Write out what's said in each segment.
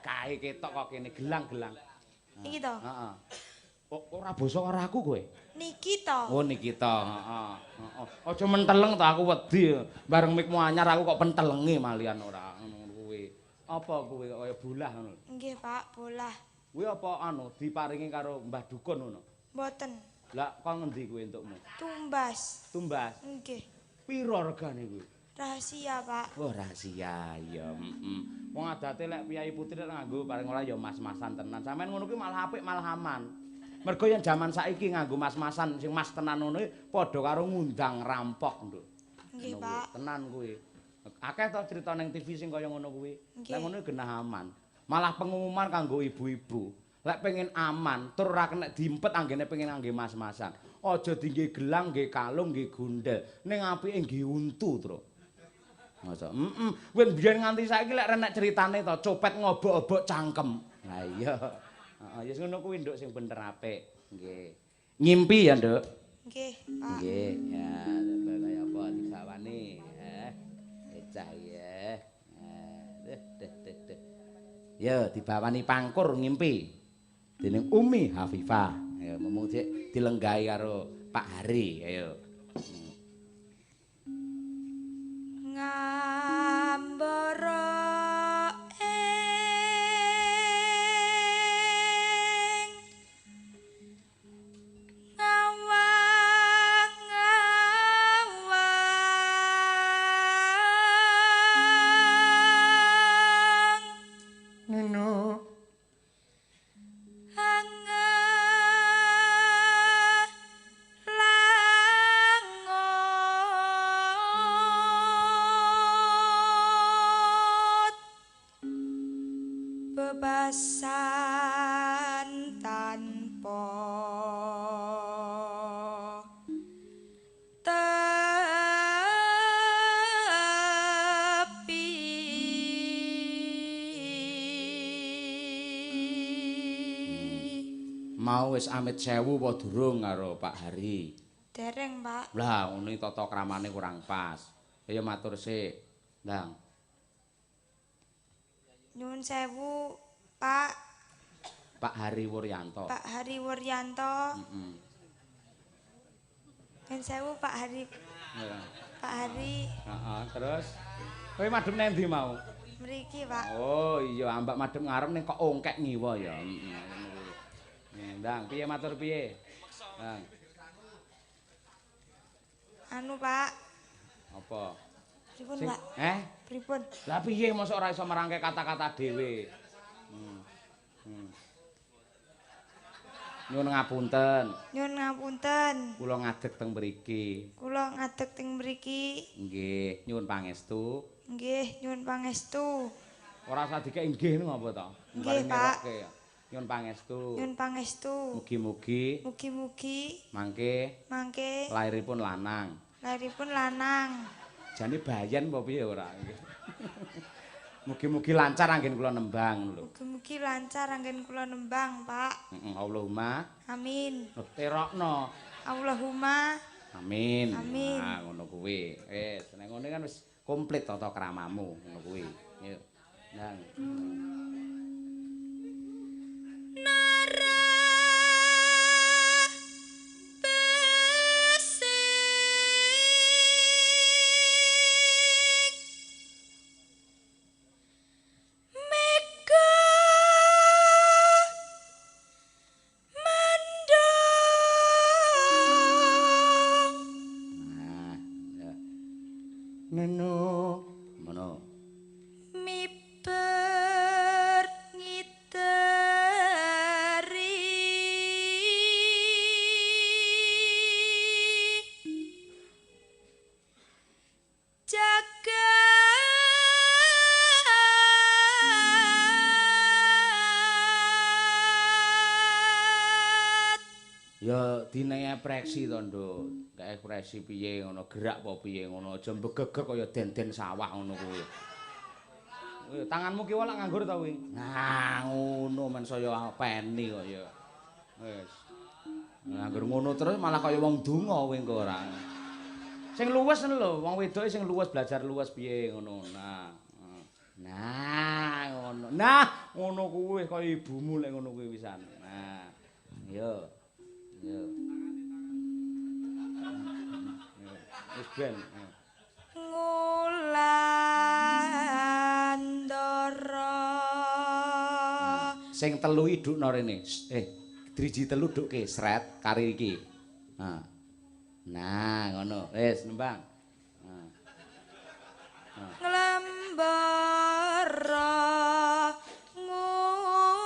Kae ketok kok kene gelang-gelang. Iki to. Heeh. Ora basa karo aku kowe. Nikita. Oh Nikita, heeh. Heeh. Aja menteleng to aku wedi. Bareng mikmu anyar aku kok pentelenge malian ora ngono kuwi. Apa kuwi kok kaya bolah ngono? Nggih, Pak, bolah. Kuwi apa anu diparingi karo Mbah Dukun ngono? Mboten. Lah kok ngendi kuwi entukmu? Tumbas. Tumbas. Nggih. Piro regane kuwi? Rahasia, Pak. Oh, rahasia ya, heeh. Wong adate lek priyayi putri lek nganggo paling ora ya mas-masan tenan. Sampeyan ngono kuwi malah apik, malah aman. Mergo yen jaman saiki nganggo mas-masan sing mas tenan ngono padha karo ngundang rampok, Nduk. Nggih, Pak. Tenan kuwi. Akeh to crita ning TV sing kaya ngono kuwi. Lek ngono genah aman. Malah pengumuman kanggo ibu-ibu. Lek pengen aman, tur ora kena dimpet anggene pengen ngangge mas-masan. Aja dingge gelang, nggih kalung, nggih gondel. Ning apike nggih untu, Tru. Masa? Heeh. Kuwi biyen nganti saiki lek renek critane to, copet ngobok-obok cangkem. Lah iya. Heeh, ya ngono kuwi Nduk sing bener apik. Nggih. Ngimpi ya, Nduk? Nggih, Pak. Nggih, ya coba kaya apa dibawani, Cah ya. Deh deh deh deh. Ya dibawani pangkur ngimpi. Dening Umi Hafifah. Ya mung sik dilenggahi karo Pak Hari, ayo. Ngambara ing ngawang-ngawang Nino langut bebasan tanpa tepi. Mau wis amit sewu apa durung karo Pak Hari? Dereng, Pak. Lah ngono iki tata kramane kurang pas. Ya matur sik. Ndang. Nyuwun sewu, Pak. Pak Hari Wuryanto. Pak Hari Wuryanto. Heeh. Nyuwun sewu Pak Hari. Ya. Pak Hari. Heeh, terus kowe madhep nang ndi mau? Mriki, Pak. Oh iya, ambak madhep ngarep ning kok ongkek ngiwa ya. Heeh. Ndang, piye matur piye? Ndang. Anu, Pak. Apa? Pripun, Pak? Pripun? Lah piye mosok ora iso merangkai kata-kata dhewe? Nyuwun ngapunten. Nyuwun ngapunten. Kula ngadeg teng mriki. Kula ngadeg teng mriki. Nggih, nyuwun pangestu. Nggih, nyuwun pangestu. Ora usah dikek nggih niku apa to? Nggih, Pak. Nyuwun pangestu. Nyuwun pangestu. Mugi-mugi. Mugi-mugi mangke mangke lairipun lanang. Lairipun lanang. Jane bayen apa piye ora? Mugi-mugi lancar anggen kula nembang lho. Mugi-mugi lancar anggen kula nembang, Pak. Heeh, Allahumma. Amin. Lho, terokno. Allahumma. Amin. Amin. Nah, ngono kuwi. Wis, nek ngono kan wis komplit tata kramamu, ngono kuwi. Yuk. Ndang. Ya dinehi ekspresi to, Nduk. Gak ekspresi piye ngono, gerak apa piye ngono, aja mbegegeg kaya den-den sawah ngono kuwi. Tanganmu kiwa lak nganggur ta kuwi? Nah, ngono men saya peni kok ya. Wis. Nganggur ngono terus malah kaya wong donga kuwi engko ora. Sing luwes lho, wong wedoke sing luwes belajar luwes piye ngono. Nah. Nah, ngono. Nah, ngono kuwi kaya ibumu lek ngono kuwi pisan. Nah. Yo. Yo. Wis ben. Ngulandara. Sing telu idukno rene. Driji telu dukke sret kari iki. Nah. Nah, ngono. Wis nembang. Nah. Nglembara ngunggahi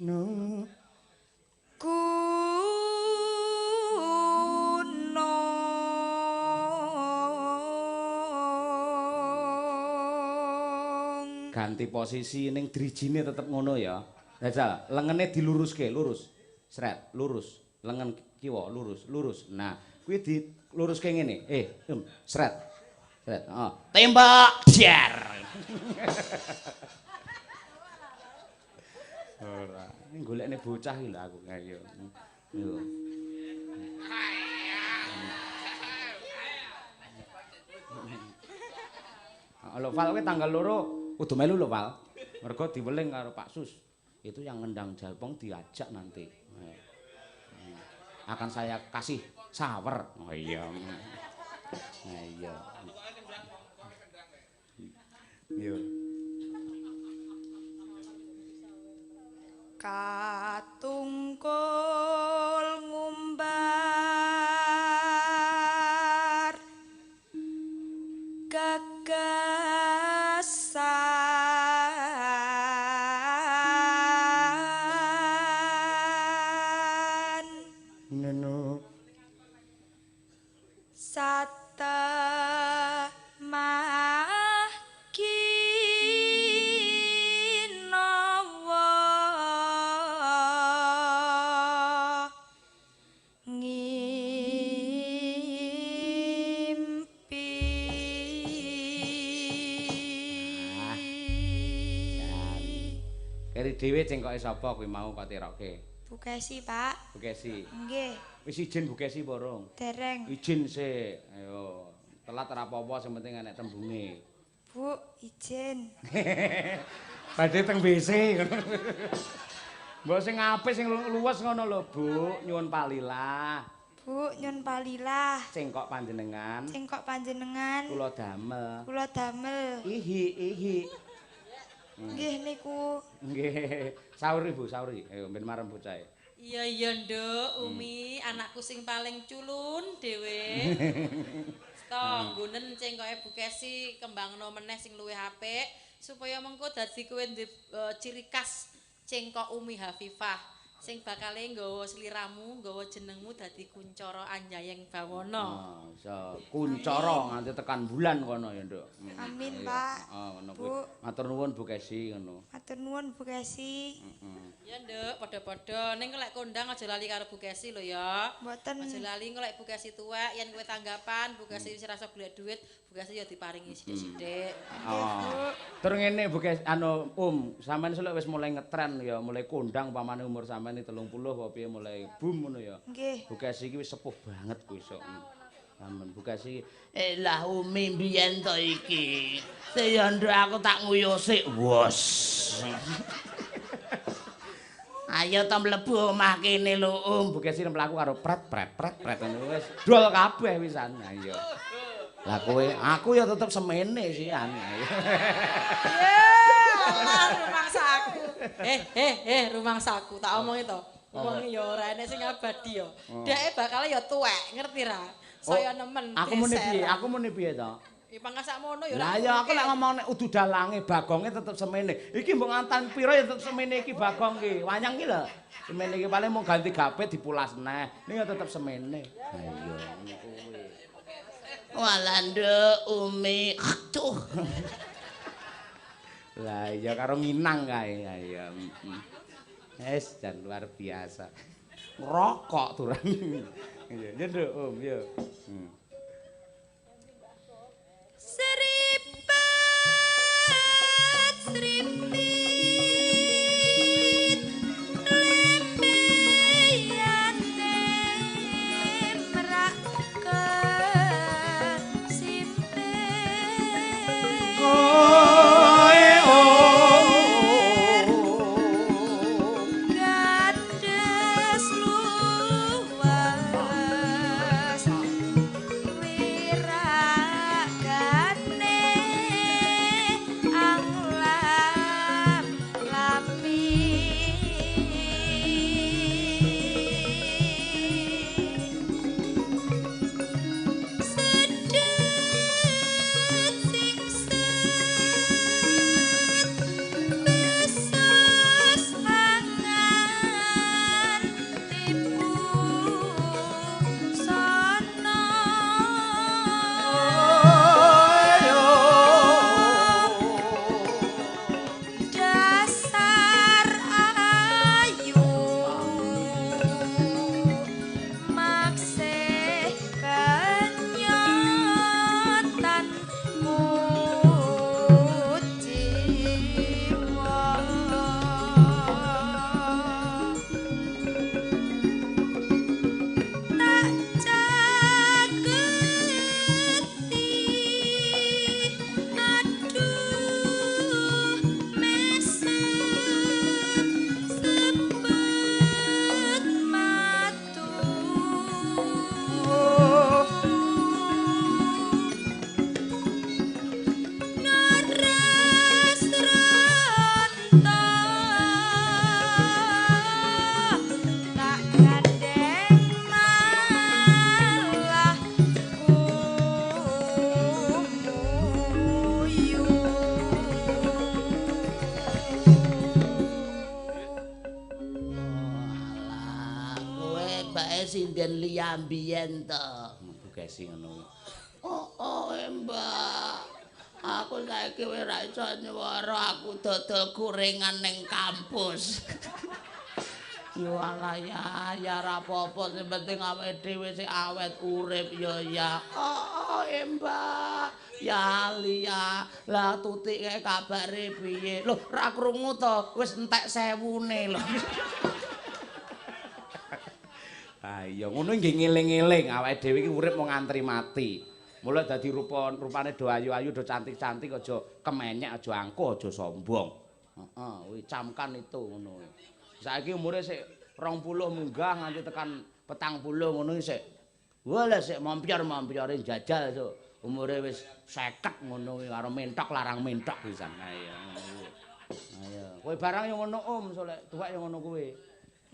no gunung. Ganti posisi ning drijine tetep ngono ya. Jajal, lengene diluruske, lurus. Sret, lurus. Lengen kiwa lurus, lurus. Nah, kuwi diluruske ngene. Sret. Sret, heeh. Tembak, jar. Ora, ini golekne bocah iki lho aku. Ayo. Yo. Lho Val kowe tanggal 2 kudu melu lho Val. Mergo diweling karo Pak Sus. Itu yang ngendang jalpong diajak nanti. Akan saya kasih sawer. Oh iya. Nah iya. Yo. Katungkul ngumbar gagasan neno satemah kinawa ngimpi. Keri dhewe cengkoke sapa kuwi mau kok tiroke? Bu Kesi, Pak. Bu Kesi. Nggih. Wis izin Bu Kesi apa urung? Dereng. Izin sik. Ayo, telat ora apa-apa sing penting enek tembunge. Bu, izin. Badhe teng WC ngono. Mbok sing apik sing luwes ngono lho, Bu. Nyuwun palilah. Bu, nyuwun palilah. Cengkok panjenengan. Cengkok panjenengan. Kula damel. Kula damel. Ihi, ihi. Nggih niku. Nggih. Sauri Bu, sauri. Ayo ben marem bocahe. Iya iya Nduk, Umi, anakku sing paling culun dhewe. Stop, nggonen cengkoke Bu Kesi kembangno meneh sing luwih apik supaya mengko dadi kowe duwe ciri khas cengkok Umi Hafifah sing bakale nggawa sliramu, nggawa jenengmu dadi Kuncara Anjayeng Bawana. Oh, iso kuncara nganti tekan bulan kono ya, Nduk. Amin, Pak. Heeh, ngono kuwi. Matur nuwun Bu Kesi ngono. Matur nuwun Bu Kesi. Ya, Nduk, padha-padha. Ning lek kondang aja lali karo Bu Kesi lho ya. Mboten. Aja lali engko lek Bu Kesi tuwek yen kowe tanggapan, Bu Kesi wis rasa golek duit, Bu Kesi ya diparingi sithik-sithik. Oh. Tur ngene Bu Kesi, anu sampean seluk wis mulai ngetren ya, mulai kondang pamane umur sampean 30 apa piye mulai boom ngono ya. Nggih. Bu Kesi iki wis sepuh banget kuwi sok. Amen Bu Kesi. Lah Umi mbiyen to iki. Saya nduk aku tak nguyuh sik. Wos. Ayo to mlebu omah kene lho Bu Kesi mlaku karo pret pret pret pret ngono wis dol kabeh wisan. Ayo. Lah kowe aku ya tetep semene sih an. Allah rumangsa aku. Rumangsa aku tak omongi to. Wong ya ora enek sing abadi ya. Dheke bakal ya tuwek, ngerti ra? Saya nemen. Aku muni piye? Aku muni piye to? Ya pangkas sakmono ya ora. Lah ya aku lek ngomong nek udu dalange bagonge tetep semene. Iki mbok ngantan pira ya tetep semene iki bagong iki. Wanyang iki lho. Semene iki paling mung ganti gapit dipulas neh. Ning ya tetep semene. Ha iya ngono kuwi. Walah nduk Umi. Tuh. Lah iya karo nginang kae. Ha iya. Wis jan luar biasa. Ngrokok turan. Iya, nduk Om, yo. Seripet seripit lembeyane merak ketan. Sinden liya mbiyen to. Bu Kesi ngono. Oh, Mbak. Aku saiki wis ora iso nyuwara, aku dodol gorengan ning kampus. Yo alah ya, ya ora apa-apa, sing penting awake dhewe sik awet urip ya ya. Oh, Mbak. Ya liya, lah Tutik kae kabare piye? Lho, ora krungu to, wis entek 1000-ne lho. Ah iya, ngono nggih ngeling-eling awake dhewe iki urip mung ngantri mati. Mula dadi rupane do ayu-ayu, do cantik-cantik, aja kemenyek, aja angkuh, aja sombong. Heeh, kuwi camkan itu ngono. Saiki umure sik 20 munggah nganti tekan 40 ngono iki sik. Walah sik mampir-mampire njajal sok. Umure wis 50 ngono kuwi karo mentok larang mentok pisan. Ayo ngono kuwi. Ayo. Kowe barang yo ngono Om, solek tuwek yo ngono kuwi.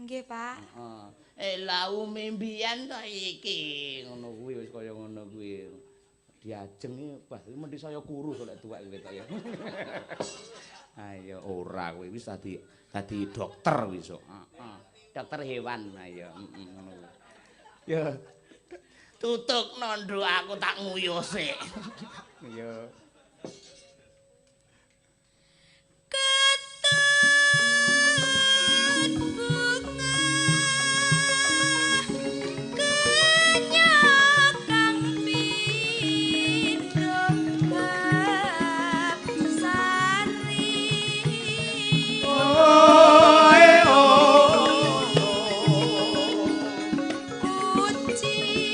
Nggih, Pak. Heeh. Eh lah Umi mbiyen to iki. Ngono kuwi wis kaya ngono kuwi. Diajeng iki bah mendhi saya kuru solek tuwek kuwi tok ya. Ayo ora kowe wis dadi dokter wis sok. Heeh. Dokter hewan ayo ngono kuwi. Ya tutukno nduk aku tak nguyuh sik. Ya. Ketut bunga kenyak kang pindho sari. Oh, oh. Kuciwane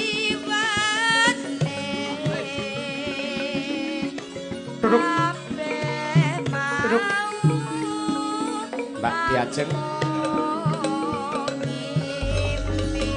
Duduk. kabeh Duduk. mau Mbak Diajeng. ngimpi.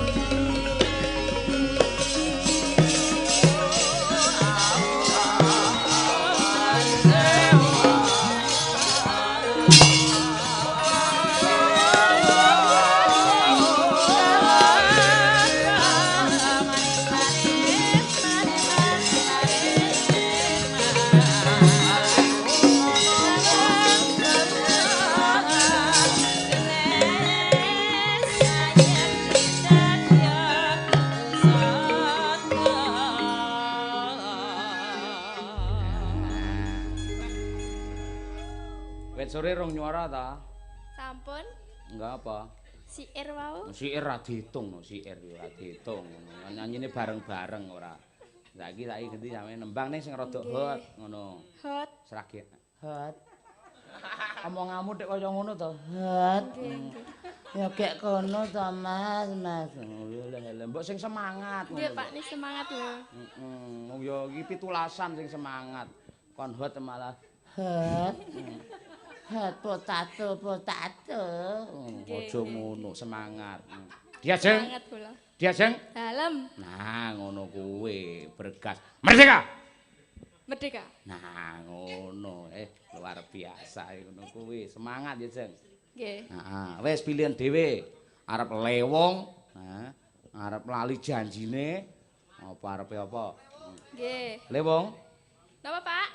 Wit sore rong nyuara ta? Sampun. Enggak apa. Siir wau. Siir ra diitung no, siir yo ra diitung. Nyanyine bareng-bareng ora. Saiki saiki ganti sampe nembang ning sing rada hot ngono. Hot. Srage. Hot. Omonganmu tek kaya ngono to. Hot. Nggih, nggih. Ya gek kono to Mas, Mas. Lha mbok sing semangat ngono. Nggih, Pak, ni semangat lho. Heeh, wong yo iki 17-an sing semangat. Kon hot malah Hot. Hot potato potato. Aja ngono, semangat. Diajeng. Semangat kula. Diajeng. Dalem. Nah, ngono kuwi, bergas. Merdeka. Merdeka. Nah, ngono. Luar biasa ngono kuwi. Semangat ya, Jeng. Nggih. Heeh, wis pilihan dhewe. Arep lewong, ha, arep lali janjine, apa arepe apa? Nggih. Lewong? Napa, Pak?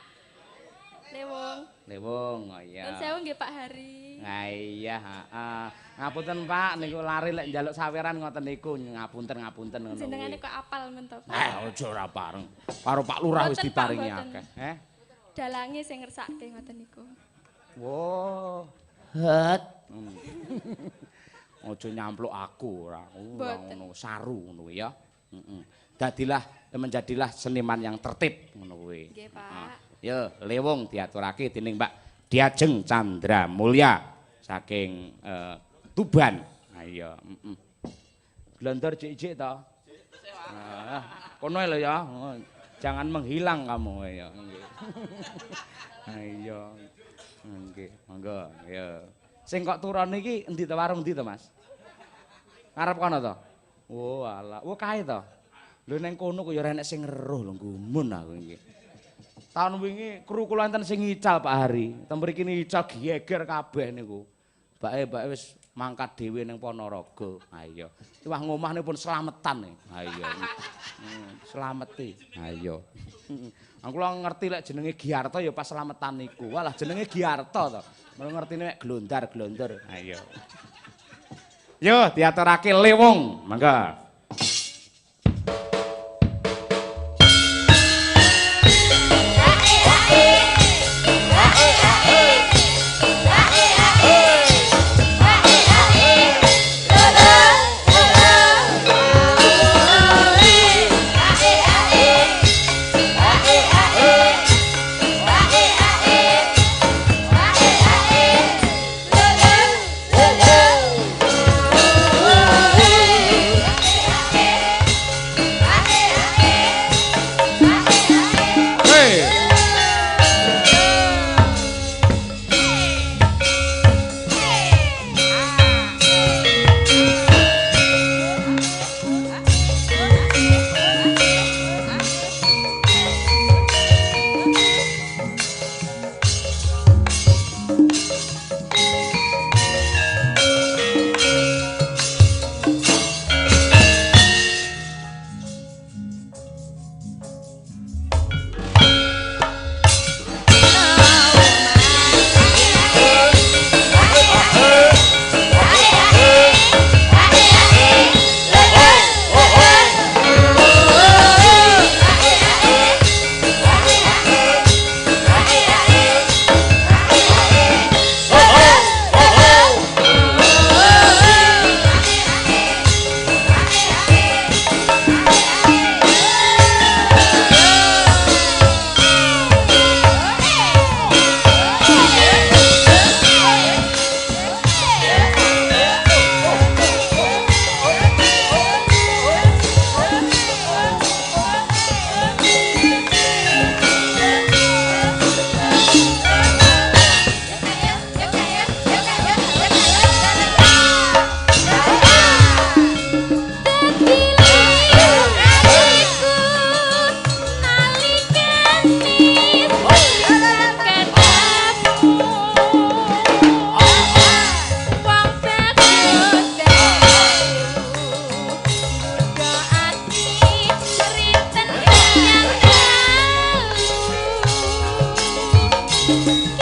Lewong. Lewong, oh iya. Nuwun sewu nggih Pak Hari. Nah iya, heeh. Ngapunten Pak, niku lari lek njaluk saweran ngoten niku, ngapunten-ngapunten ngono. Jenengane kok apal men to, Pak. Aja ora pareng. Karo Pak Lurah wis diparingi akeh. Heh. Dalange sing ngersake ngoten niku. Wah. Hot. Aja nyampluk aku ora ngono, saru ngono ya. Heeh. Dadilah menjadilah seniman yang tertib ngono kuwi. Nggih, Pak. Ya, lewong diaturake dening Mbak Diajeng Chandra Mulya saking Tuban. Ha iya, heeh. Glondor jik-jik to? Heeh. Kono lho ya. Jangan menghilang kamu ya. Nggih. Ha iya. Nggih, monggo. Ya. Sing kok turone iki endi to, warung endi to, Mas? Ngarep kono to? Oh, alah. Oh, kae to. Lho ning kono kok ya ora enek sing ngeruh lho, gumun aku iki. Taun wingi kru kula enten sing ngical Pak Hari. Ten mriki ngical geger kabeh niku. Bake-bake wis mangkat dhewe ning Ponorogo. Ha iya. Wah ngomahne pun slametan. Ha iya. Slameti. Ha iya. Aku kula ngerti lek jenenge Giarto ya pas slametan niku. Walah jenenge Giarto to. Mula ngertine mek glondar-glondor. Ha iya. Yo diaturake lewong, mangga. Ki